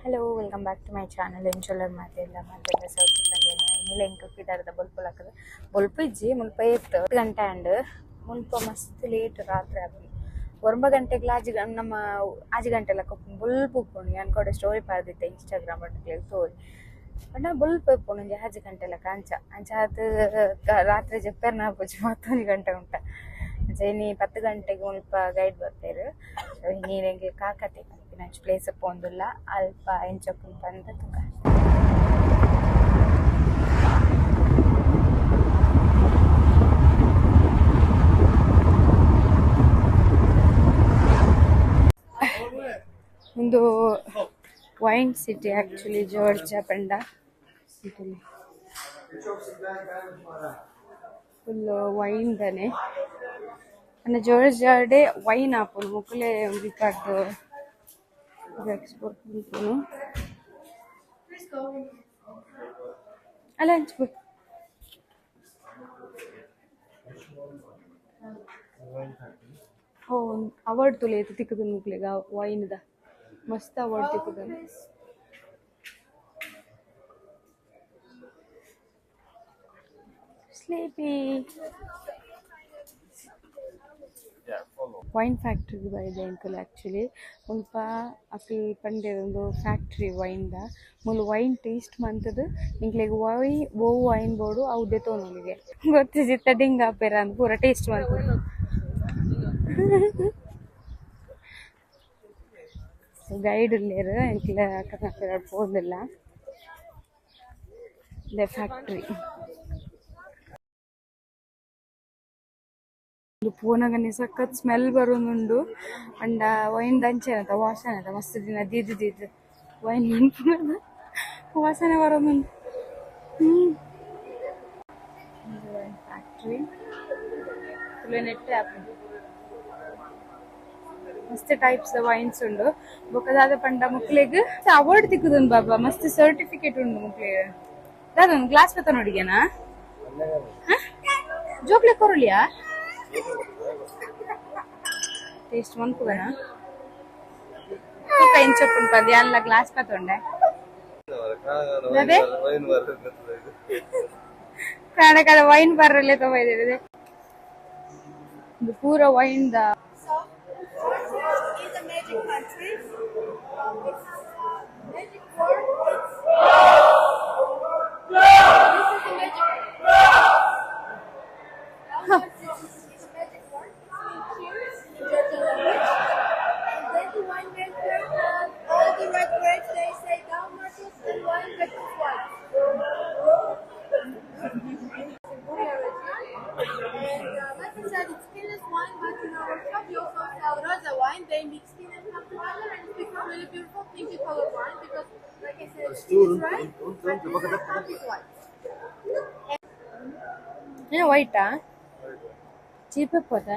Hello, welcome back to my channel. ಎಂಚೊಲ್ಲರ್ ಮಾತೆಲ್ಲ ಮಾತೆಲ್ಲ ಸೌಖ್ಯ ಪಂದೇನ ಇನ್ನಿಲ್ಲ. ಎಂಕ್ ಪಿದಾರ್ದ ಬೊಲ್ಪುಲಕದ ಬೊಲ್ಪು ಇಜ್ಜಿ. ಮುಲ್ಪ ಏತ್ ಗಂಟೆ ಆಂಡ್? ಮುಲ್ಪ ಮಸ್ತ್ ಲೇಟ್ ರಾತ್ರಿ ಆಪುಂಡು. 9 ಗಂಟೆಗ್ಲ ಆಜಿ ನಮ್ಮ 6 ಗಂಟೆ ಲೆಕ್ಕ ಬೊಲ್ಪು ಉಪ್ಪುಂಡು. ಯಾನ್ ಕೊಡೆ ಸ್ಟೋರಿ ಪಾಡ್ದಿತ್ತೆ ಇನ್ಸ್ಟಾಗ್ರಾಮ್ ತೋರಿ ಪಂಡ ಬೊಲ್ಪು ಉಪ್ಪುಂಡು ಒಂಜಿ 6 ಗಂಟೆ ಲೆಕ್ಕ. ಅಂಚ ಅಂಚ ಆದ್ ರಾತ್ರಿ ಜಪ್ಪೆರ್ನ ಆಪುಜಿ, ಮತ್ತೊಂಜಿ ಗಂಟೆ ಉಂಟ. ಅಂಚ ಇನಿ 10 ಗಂಟೆಗೆ ಮುಲ್ಪ ಗೈಡ್ ಬರ್ಪೆರ್. ಸೊ ಇನಿ ಎಂಕ್ ಕಾಕತಿ ಪನ್ಪಿನ ಪ್ಲೇಸ್ ಪೋಂದುಲ್ಲ. ಅಲ್ಪ ಎಂಚ ಉಪ್ಪುಂಡು ಪಂದ್ ತೂಕ. ಉಂದು ವೈನ್ ಸಿಟಿ ಆಕ್ಚುಲಿ ಜಾರ್ಜಿಯಾ ಪಂಡ. ಫುಲ್ ವೈನ್ ದನೆ ಪಂಡ ಜಾರ್ಜಿಯಾಡೆ ವೈನ್ ಆಪುಂಡು. ಮೊಕುಲೆ ಒಂಜಿ ಪಾಡ್ದ್ ಎಕ್ಸ್ಪೋರ್ಟ್ ಮನ್ಪುನು. ಅಲ್ಲ ಅಂಚ ಪೋಯಿ. ಓ ಅವಾರ್ಡ್ ತೂಲೆ ಏತ್ ತಿಕ್ಕುದುಂಡು ಮೊಕ್ಲೆಗ್ ವೈನ್ ದ. ಮಸ್ತ್ ಅವಾರ್ಡ್ ತಿಕ್ಕುದುಂಡು. ಸ್ಲೀಪಿ ವೈನ್ ಫ್ಯಾಕ್ಟ್ರಿ ಬೈದೆ ಎಂಕುಲು. ಆಕ್ಚುಲಿ ಮುಲ್ಪ ಅಕುಲು ಪಂಡೆರ್ ಉಂದು ಫ್ಯಾಕ್ಟ್ರಿ ವೈನ್ ದ. ಮೂಲು ವೈನ್ ಟೇಸ್ಟ್ ಮಂತುದು ನಿಕ್ಲೆಗ್ ವೈ ಒವು ವೈನ್ ಬೋಡು ಅವು ದೆತೊನೊಲಿಗೆ. ಗೊತ್ತಿಜ್ಜಿ ಇತ್ತೆ ಡಿಂಗ್ ಆಪೆರ ಅಂದ್ ಪೂರ ಟೇಸ್ಟ್ ಮಲ್ತುದು. ಗೈಡ್ ಉಲ್ಲೆರ್ ಎಂಕ್ಲ ಪೋಂದುಲ್ಲ. ದ ಫ್ಯಾಕ್ಟ್ರಿ ಪೋನಗನೆ ಸಖತ್ ಸ್ಮೆಲ್ ಬರೊಂದುಂಡು. ಪಂಡ ವೈನ್ ದ ಅಂಚೆನೆ ವಾಸನೆ ಅತ ಮಸ್ತ್ ದಿನ ದೀದ್ ದೀದ್ ವೈನ್ ಮನ್ಪುನಗ ವಾಸನೆ ಬರೊಂದುಂಡು. ವೈನ್ ಫ್ಯಾಕ್ಟ್ರಿ ತೂಲೆ ನೆಟ್ಟ್ ಆಪುಂಡು. ಮಸ್ತ್ ಟೈಪ್ಸ್ ದ ವೈನ್ಸ್ ಉಂಡು. ಬೊಕ ದಾದ ಪಂಡ ಮೊಕ್ಲೆಗ್ ಅವಾರ್ಡ್ ತಿಕ್ಕುದುಂಡು ಬಾಬಾ. ಮಸ್ತ್ ಸರ್ಟಿಫಿಕೇಟ್ ಉಂಡು ಮೊಕ್ಲೆಗ್. ದಾದ ಒಂಜಿ ಗ್ಲಾಸ್ ಪತೊನೊಡಿಗೆನಾ ಜೋಕ್ಲೆ ಕೊರೊಲಿಯಾ ಟೇಸ್ಟ್ ಮನ್ಪುಗನ ತೂಕ ಎಂಚ ಉಪ್ಪುಂಡು ಪಂದ್. ಯಾನ್ಲ ಗ್ಲಾಸ್ ಪತೊಂಡೆ. ಕರ್ನಾಟಕದ ವೈನ್ ಬರ್ರಲೆ ತಗೋಯ್ದಿದೆ. ಇದು ಪೂರ wine the. Is a magic country. It's a magic word. It's, this is a magic word. It's a magic word. It means cheers in Georgian language. And then the winemaker have all the red grapes. They say down Marcus and wine becomes white. It's in Guria region. And like I said, it's skinless wine, but in our shop we also sell rosa wine. They mix skin and come together and it becomes really beautiful pinky color wine because, like I said, skin is red, but this half is white. ಏನು ವೈಟಾ cheap ಪೋತ?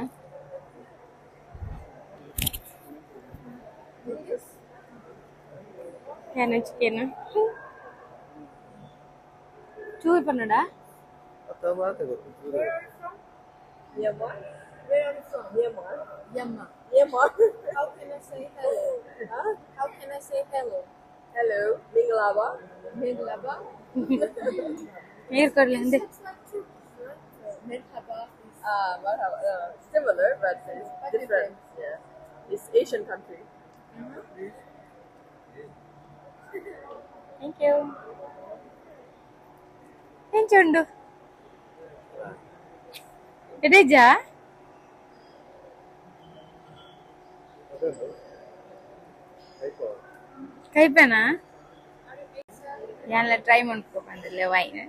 ಏನು chicken ಚೂರು ಪನ್ನಡ. Where are you from? Myanmar. Where are you from? Myanmar. Myanmar. Myanmar. How can I say hello? Huh? How can I say hello? Hello. Mingalaba. Mingalaba. ನೀರು ಕೊಡ್ಲಿ ಅಂದೆ. Looks like Turkish, right? Merhaba is Merhaba. Similar, but it's But different. different. Yeah, it's Asian country. Thank you. ಎಂಚ ಉಂಡು ಎಡೇಜಾ? ಕೈಪೆನಾ? ಯಾನ್ಲ try ಮನ್ಪು ಬಂದಿಲ್ಲ wine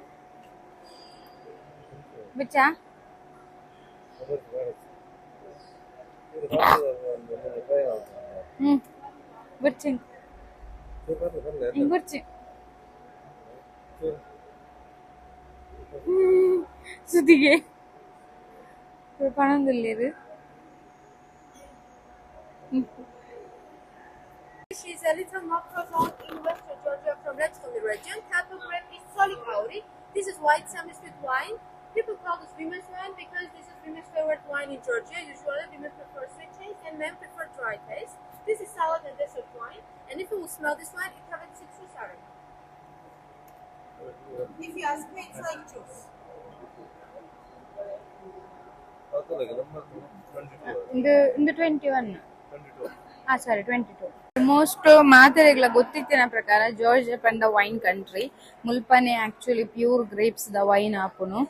ಬುಚ್ಚಾ. ಹ್ಮ್ ಬುರ್ಚಿ ಹಿಂಗ್ ಬುರ್ಚಿ ಸುದ್ದಿಗೆ ಪಣೊಂದುಲ್ಲೆರ್. She's a little macrophone in Western Georgia from Red Stone region. Type of grape is Tsolikauri. This is white semi-sweet wine. People call this women's wine because this is women's favorite wine in Georgia. Usually women prefer sweet taste and men prefer dry taste. This is salad and dessert wine. And if you will smell this wine, it has a citrus aroma. If you ask me, it's like juice. ಇಂದು 21. ಸಾರಿ, 22. Almost ಮಾತೆರೆಗ್ಲ ಗೊತ್ತಿತ್ತಿನ ಪ್ರಕಾರ Georgia ಪಂಡ wine country. ಮುಲ್ಪನೆ actually pure grapes ದ wine ಆಪುನು.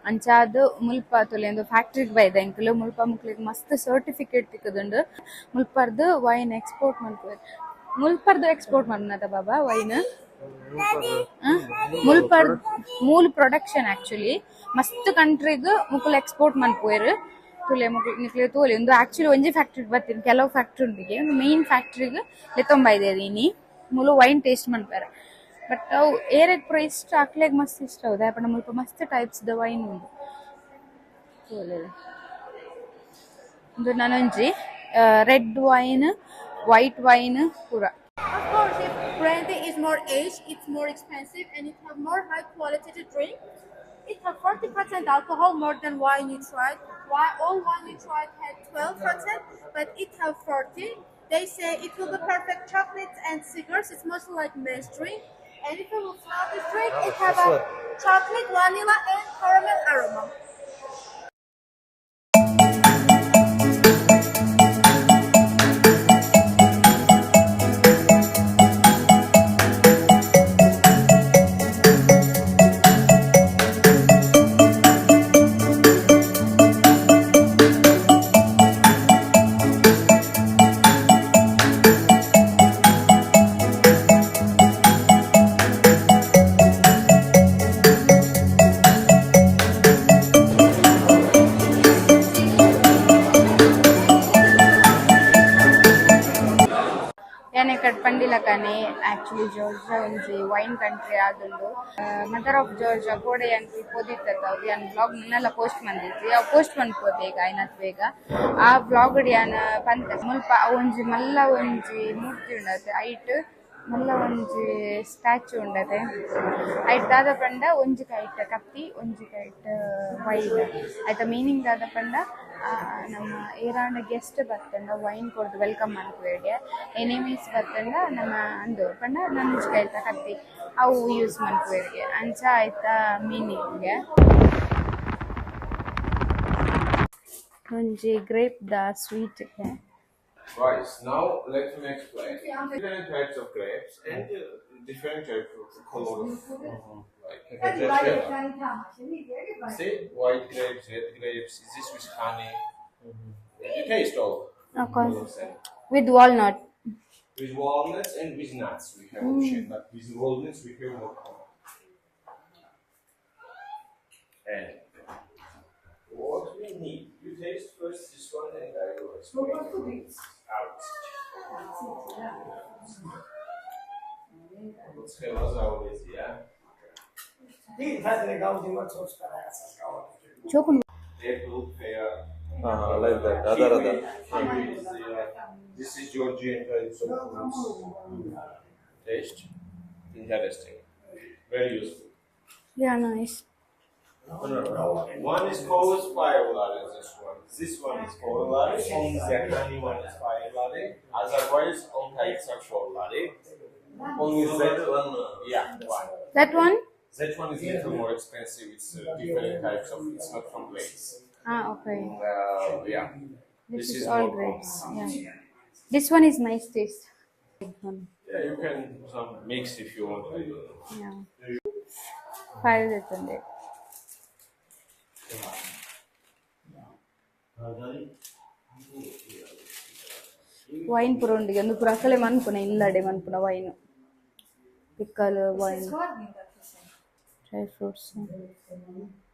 ಅಂಚಾದ್ ಮುಲ್ಪ ತುಲೆಂದು ಫ್ಯಾಕ್ಟ್ರಿಗೆ ಬೈದ ಎಂಕುಲು. ಮುಲ್ಪ ಮುಕ್ಲೆಗ್ ಮಸ್ತ್ ಸರ್ಟಿಫಿಕೇಟ್ ತಿಕ್ಕುದುಂಡು. ಮುಲ್ಪರ್ದ್ ವೈನ್ ಎಕ್ಸ್ಪೋರ್ಟ್ ಮನ್ಪುವೆರ್. ಮುಲ್ಪರ್ದ್ ಎಕ್ಸ್ಪೋರ್ಟ್ ಮನ್ಪುನತ ಬಾಬಾ ವೈನ್? ಮುಲ್ಪರ್ ಮೂಲ ಪ್ರೊಡಕ್ಷನ್ ಆಕ್ಚುಲಿ ಮಸ್ತ್ ಕಂಟ್ರಿಗ್ ಮುಕುಲು ಎಕ್ಸ್ಪೋರ್ಟ್ ಮನ್ಪುವೆರ್. ತುಲೆ ಮುಕ್ಲು ನಿಕ್ಲೆ ತೋಲಿ, ಉಂದು ಆಕ್ಚುಲಿ ಒಂಜಿ ಫ್ಯಾಕ್ಟ್ರಿ ಬತ್ತೀನಿ, ಕೆಲವು ಫ್ಯಾಕ್ಟ್ರಿ ಉಂಡಿಗೆ. ಒಂದು ಮೇನ್ ಫ್ಯಾಕ್ಟ್ರಿಗ್ ಲೆತ್ತೊಂಬೈದೇರ್ ಇನಿ. ಮೂಲು ವೈನ್ ಟೇಸ್ಟ್ ಮನ್ಪುವೆರ್. ಬಟ್ ಅವು ಏರೆಗ್ ಪೂರ ಇಷ್ಟ, ಅಕ್ಲೆಗ್ ಮಸ್ತ್ ಇಷ್ಟ ಹೌದಾ? ಪಂಡ ಮುಲ್ಪ ಮಸ್ತ್ ಟೈಪ್ಸ್ ದ ವೈನ್ ಉಂಡು. ತೋಲೆ, ಉಂದು ನನೊಂಜಿ ರೆಡ್ ವೈನ್, ವೈಟ್ ವೈನ್ ಪೂರ. Of course, if brandy is more aged, it's more expensive and it have more high quality to drink. It have 40% alcohol more than wine you tried. Why all wine you tried had 12%, but it have 40. They say it will be perfect chocolates and cigars. It's mostly like men's drink. And if you will smell this drink, it have a chocolate, vanilla, and caramel aroma. ಯಾನೆ cut ಪಂಡಿಲಕನೆ actually Georgia ಒಂಜಿ wine country ಆದುಂಡು. Mother of Georgia ಕೋಡೆ ಯಾನ್ ಪೋದಿತ್ತ. ಯಾನ್ vlog ನನ್ನೆಲ್ಲ post ಮಂದಿತ್ತಿ. ಅವು post ಮನ್ಪೋದೆ ಈಗ ಆಯ್ನತ್ ಬೇಗ. ಆ ವ್ಲಾಗ್ ಯಾನ್ ಪಂತೆ, ಮುಲ್ಪ ಒಂಜಿ ಮಲ್ಲ ಒಂಜಿ ಮೂರ್ತಿ ಉಂಡತೆ, ಐಟ್ ಮಲ್ಲ ಒಂಜಿ ಸ್ಟ್ಯಾಚು ಉಂಡತೆ. ಐಟ್ ದಾದ ಪಂಡ ಒಂಜಿ ಕೈಟ್ ಕತ್ತಿ, ಒಂಜಿ ಕೈಟ್ ವೈನ್. ಐತ ಮೀನಿಂಗ್ ದಾದ ಪಂಡ, ನಮ್ಮ ಏರಾಂಡ ಗೆಸ್ಟ್ ಬತ್ತಂಡ ವೈನ್ ಕೊರ್ದು welcome ಮನ್ಪುವೆರ್ಗೆ. ಎನಿಮೀಸ್ ಬತ್ತಂಡ ನಮ್ಮ ಅಂದು ಪಂಡ ನನೊಂಜಿ ಕೈತ ಕತ್ತಿ ಅವು ಯೂಸ್ ಮನ್ಪುವೆರ್ಗೆ. ಅಂಚ ಐತ ಮೀನಿಂಗ್. ಒಂಜಿ grape the sweet. Right, now let me explain. Different types of grapes and different types of color of like See, white grapes, red grapes, this with honey. You taste all. Okay. All of them. With walnut. With walnuts and with nuts we have option, but with walnuts we have more common. And what we need, you taste first this one and I will explain. Out. Yeah. Apple, pear, Like that. Other, other. Kiwi is there. This is Georgian types of fruits. Taste. Interesting. Very useful. Yeah, nice. One is called five lari, this one. This one is 4 lari. Only the honey one is 5 lari. Otherwise, all types are 4 lari. Only that one. Yeah, one. That one? That one is a little more expensive. It's different types of. It's not from grapes. Ah, okay. Yeah. This, This is, is all more grapes. Yeah. This one is nice taste. One. Yeah, you can some mix if you want. I don't know. Yeah. 5 తెస్తుంది. Wine ಪೂರ ಉಂಡು. ಒಂದು ಪೂರ ಅಕಲೆ ಮನ್ಪುನ ಇಲ್ಲಡೆ ಮನ್ಪುನ wine, pickle, wine, dry fruits.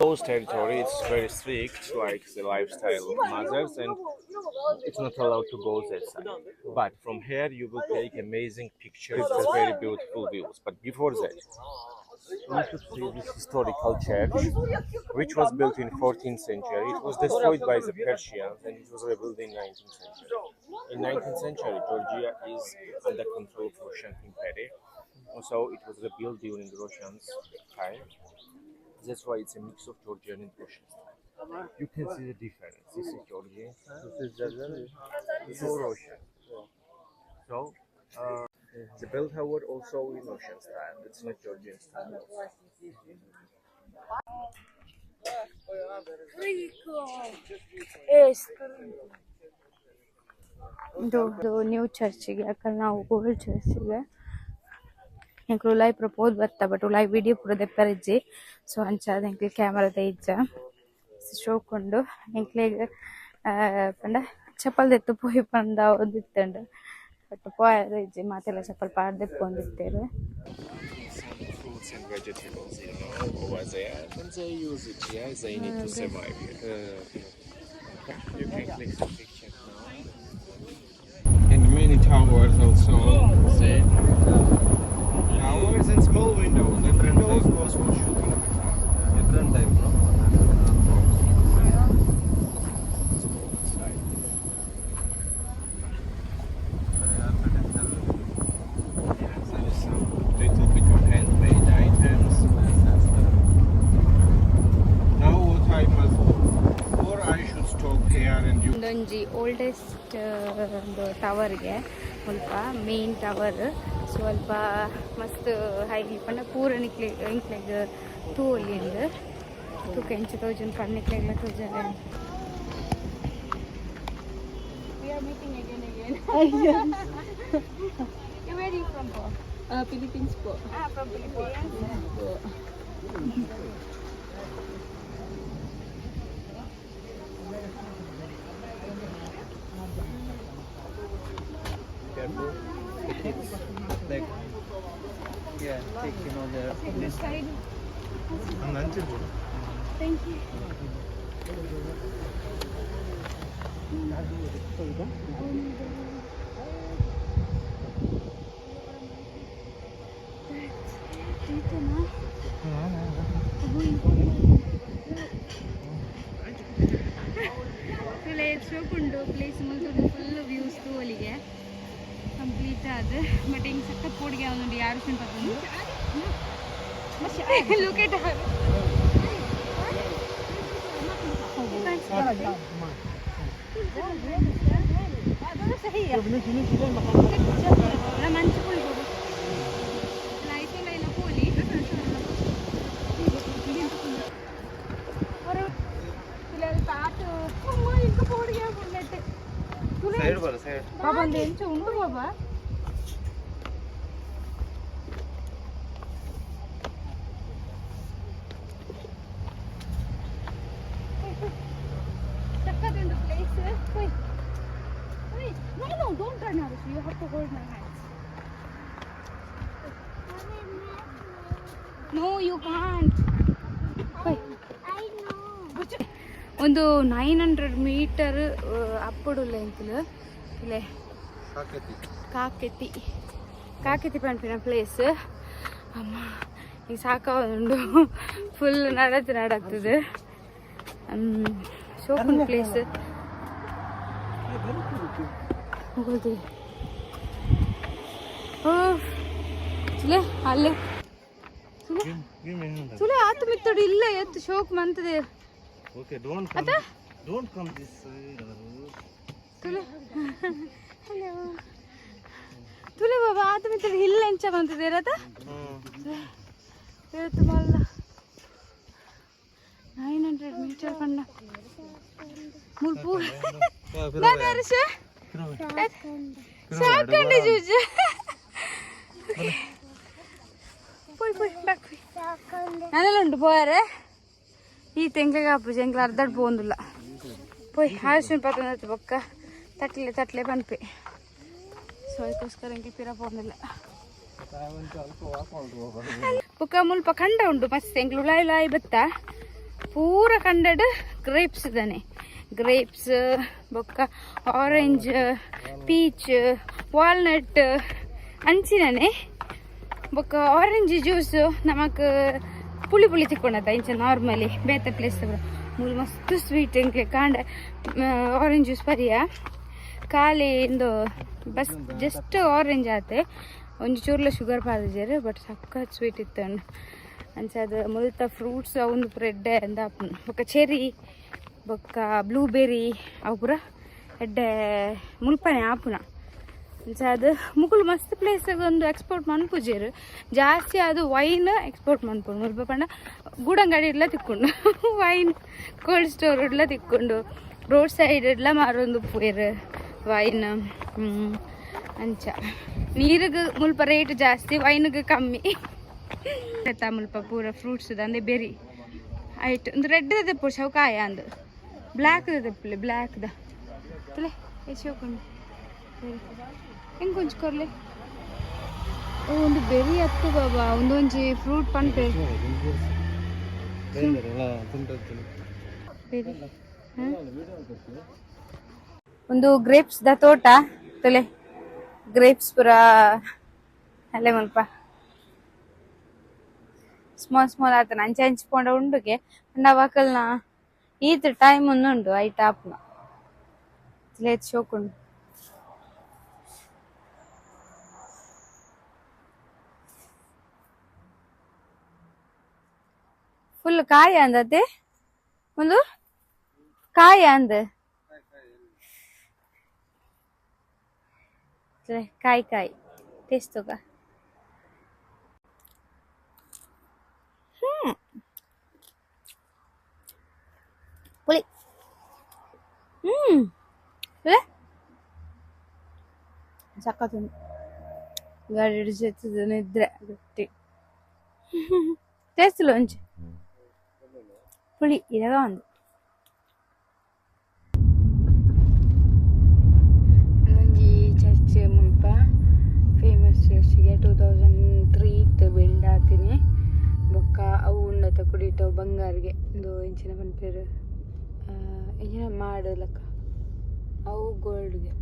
Those territory, it's very strict, like the lifestyle of mothers, and it's not allowed to go that side. But from here, you will take amazing pictures with very beautiful views. But before that, you should see this historical church, which was built in 14th century. It was destroyed by the Persians, and it was rebuilt in 19th century. In 19th century, Georgia is under control of Russian Empire. Also, it was rebuilt during the Russians' time. That's why it's a mix of Georgian and Russian style. You can see the difference. This is Georgian style. This is Georgian. This is Russian. So the bell tower also in Russian style. It's not Georgian style. ಇದು new ಚರ್ಚಿಗೆ ಯಾಕಂದ್ರೆ ನಾವು old ಚರ್ಚಿಗೆ ಎಂಕ್ಲು ಉಲಾಯಿ propose ಬತ್ತ but ಉಲಾಯಿ video ಪೂರ ದೆಪ್ಪರಿಜ್ಜಿ so ಅಂಚಾದ್ ಎಂಕ್ಲು ಕ್ಯಾಮರಾದ ಇಜ್ಜ ಶೋಕುಂಡು ಎಂಕ್ಲೆಗ್ ಪಂಡ ಚಪ್ಪಲ್ ದೆತ್ತು ಪೋಯಿ ಪಂಡ ಒಂದಿತ್ತುಂಡು ಬಟ್ ಪೋಯೆರೆ ಇಜ್ಜಿ ಮಾತೆಲ್ಲ ಚಪ್ಪಲ್ ಪಾಡ್ದ್ ದೆಪ್ಪೊಂದಿತ್ತೆರ್. Some fruits and vegetables, over there, and they use it. Yeah, they need to survive here. You can click the picture now. And many towers also. See? Towers and small windows. The windows was for shooting before. Different type, no? Let's go inside. Yeah, there is some little bit of handmade items. Now what I must do? Or I should stop here and you ಒಂದೊಂಜಿ oldest ಒಂದು ಟವರ್ಗೆ ಮುಲ್ಪ main tower ಸ್ವಲ್ಪ ಮಸ್ತ್ high ಪಂಡ ಪೂರ ನಿಕ್ಲೆ ಎಂಕ್ಲೆಗ್ ತೂವೊಲಿ ಉಂಡು ತೂಕ ಎಂಚ ತೋಜುಂಡು ಪಂಡ ನಿಕ್ಲೆಗ್ಲ ತೋಜರೆ. We are meeting again again. Where are you from po? Philippines po. Ah, from Philippines. Po. Careful. The kids, like, yeah, take the This side. Thank you. ಶೋಕುಂಡು place ಮುಲ್ತುಡು full views ತೂವೊಲಿಗೆ complete ಆದ್ but ಹಿಂಗೆ ಸಖತ್ ಪೋಡಿಗೆ ಅವನುಂಡು ಯಾರು ಪತ್ತೊಂದು. Look at her. ಮಂಚು ಪುಳಿ lighting ಇಲ್ಲ ಪೋಲಿ. ಇಂಕ ಪೋಡಿಗೆ ಪುಂಡೆಟ್. Side ಬರ side. ಬಾಬಾ ಒಂದು ಎಂಚ ಉಂಡು ಬಾಬಾ. ಸಕ್ಕತ್ತುಂಡು place. ಹೋಯ್ ಹೋಯ್. No, don't run, Arush. You have to hold my hands. No, you can't. ಹೋಯ್. ಒಂದು 900 ಮೀಟರ್ ಅಪ್ಪಡುಲ್ಲ ಎಂಕುಲು ಇಲ್ಲೇ. ಸಾಕೈತಿ. ಕಾಕೆತಿ ಕಾಕೆತಿ ಪನ್ಪಿನ ಪ್ಲೇಸ್. ಅಮ್ಮ ಈಗ ಸಾಕಾವುಂಡು ಫುಲ್ ನಡತ್ ನಡತ್ತದು. ಶೋಕುಂಡು ಪ್ಲೇಸ್ ಮುಗುಳ್ತಿ. ಓ ತುಲೆ ಅಲ್ಲೇ ತುಲೆ ತುಲೆ ಆತು ಮಿತ್ತಡು ಇಲ್ಲ ಎತ್ತು ಶೋಕ್ ಮಂತದೆ. Okay, don't come. Don't come this side. ತುಲೆ hello ತುಲೆ ಬಾಬಾ ಆತು ಮಿತ್ತಡು ಇಲ್ಲ ಎಂಚ ಬಂತದೆ ರತ ಏತು ಮಲ್ಲ 900 ಮೀಟರ್ ಪಂಡ ಮುಲ್ಪು ದಾದ ಹರ್ಷ ಸಾಕಂಡೆ ಜೂಜು ಪೋಯ್ ಪೋಯ್ ಬ್ಯಾಕ್ ಪೋಯ್. ನಾನೆಲ್ಲ ಉಂಟು ಪೋಯರೆ ಈ ತೆಂಗ್ಲಿಗೆ ಆಪುಜಿ ಎಂಕ್ಲ ಅರ್ಧಡ್ ಪೋಂದುಲ್ಲ ಪೋಯ್ ಆಯುಷ್ಯನ್ ಪತ್ತೊಂದು ಬೊಕ್ಕ ತಟ್ಲೆ ತಟ್ಲೆ ಪನ್ಪೆ. ಸೊ ಅದಕ್ಕೋಸ್ಕರ ಎಂಕ್ಲೆ ಪಿರ ಪೋಂದಿಲ್ಲ. ಬೊಕ್ಕ ಮುಲ್ಪ ಕಂಡ ಉಂಡು ಮಸ್ತ್. ಎಂಕ್ಲು ಉಲಾಯಿ ಉಲಾಯಿ ಬತ್ತ ಪೂರ ಕಂಡಡ್ ಗ್ರೇಪ್ಸ್ ಇದ್ದಾನೆ. ಗ್ರೇಪ್ಸ್ ಬೊಕ್ಕ orange peach walnut ಅಂಚಿನನೆ. ಬೊಕ್ಕ ಆರೆಂಜ್ ಜ್ಯೂಸ್ ನಮಕ್ ಪುಳಿ ಪುಳಿ ತಿಕ್ಕೊಂಡತ್ತ ಇಂಚ ನಾರ್ಮಲಿ ಬೇತೆ ಪ್ಲೇಸ್ ಮೂಲು ಮಸ್ತ್ ಸ್ವೀಟ್. ಎಂಕ್ಲೆ ಕಾಂಡ ಆರೆಂಜ್ ಜ್ಯೂಸ್ ಪರಿಯ ಖಾಲಿ ಇಂದು bus just orange ಆತೆ ಒಂಜಿ ಚೂರ್ಲ ಶುಗರ್ ಪಾದಿಜೆರ್ ಬಟ್ ಸಖತ್ ಸ್ವೀಟ್ ಇತ್ತು. ಅಂಚಾದ ಮುಲ್ತ ಫ್ರೂಟ್ಸ್ ಒಂದು ಪೂರ ಎಡ್ಡೆ ಅಂದ ಬೊಕ್ಕ ಚೆರಿ ಬೊಕ್ಕ ಬ್ಲೂಬೆರಿ ಅವು ಪೂರ ಎಡ್ಡೆ ಮುಲ್ಪನೆ ಆಪುನ. ಅಂಚಾದ್ ಮುಕುಲು ಮಸ್ತ್ ಪ್ಲೇಸ್ ಒಂದು ಎಕ್ಸ್ಪೋರ್ಟ್ ಮನ್ಪುಜೆರ್. ಜಾಸ್ತಿ ಅದು ವೈನ್ ಎಕ್ಸ್ಪೋರ್ಟ್ ಮನ್ಪುಂಡು. ಮುಲ್ಪ ಪಂಡ ಗೂಡಂಗಡಿ ಇಡ್ಲ ತಿಕ್ಕುಂಡು, ವೈನ್ ಕೋಲ್ಡ್ ಸ್ಟೋರ್ ಇಡ್ಲ ತಿಕ್ಕುಂಡು, ರೋಡ್ ಸೈಡ್ ಇಡ್ಲ ಮಾರೊಂದು ಉಪ್ಪುವೆರ್ ವೈನ್. ಅಂಚ ನೀರಿಗೆ ಮುಲ್ಪ ರೇಟ್ ಜಾಸ್ತಿ, ವೈನ್ಗೆ ಕಮ್ಮಿ. ಮುಲ್ಪ ಪೂರ ಫ್ರೂಟ್ಸ್ ಅಂದೆ ಬೆರಿ ಆಯ್ತು. ಒಂದು ರೆಡ್ ದೆಪ್ಪು ಚೌಕಾಯ ಅಂದು ಬ್ಲ್ಯಾಕ್ ದೆಪ್ಪುಲೆ ಬ್ಲ್ಯಾಕ್ ದ ತುಲೆ ಎಷ್ಟು ಹೆಂಗೆ ಕೊಂಚ ಕೊರ್ಲೆ. ಓ ಒಂದು ಬೆರಿ ಅತ್ತು ಬಾಬಾ, ಒಂದೊಂಜಿ ಫ್ರೂಟ್ ಪನ್ಪೆ ಬೆರಿ. ಒಂದು ಗ್ರೇಪ್ಸ್ the ತೋಟ ತುಲೆ, ಗ್ರೇಪ್ಸ್ ಪೂರ ಅಲ್ಲೇ ಮುಲ್ಪ ಸ್ಮಾಲ್ ಸ್ಮಾಲ್ ಆತನ ಅಂಚೆ ಅಂಚೆ ಪೋಂಡ ಉಂಡುಗೆ. ಪಂಡ ಅವಕಲ್ನ ಈತ್ ಟೈಮ್ ಉಂಡು ಐಟ್ ಆಪುನ ಲೇತ್ ಶೋಕುಂಡು. ಫುಲ್ ಕಾಯ ಅಂದತೆ ಒಂದು ಕಾಯ ಅಂದ ಕಾಯಿ ಕಾಯಿ ಟೇಸ್ಟ್ ತಗ. ಪುಳಿ. ಸಖತ್. ಗಾಡಿ ಹಿಡಿದು ನಿದ್ರೆ ಗಟ್ಟಿ ಟೇಸ್ಟ್ ಒಂಚು ಪುಳಿ ಇದಾಗ ಒಂದು. ಒಂಜಿ ಚರ್ಚ್ ಮುಲ್ಪ ಫೇಮಸ್ ಚರ್ಚ್ಗೆ 2003 ಬಿಲ್ಡ್ ಆತಿನಿ. ಬೊಕ್ಕ ಅವು ಉಂಡತ ಕುಡಿಟವು ಬಂಗಾರಿಗೆ ಒಂದು ಎಂಚಿನ ಪನ್ಪೆರ್, ಎಂಚಿನ ಮಾಡು ಲೆಕ್ಕ ಅವು ಗೋಲ್ಡ್ಗೆ.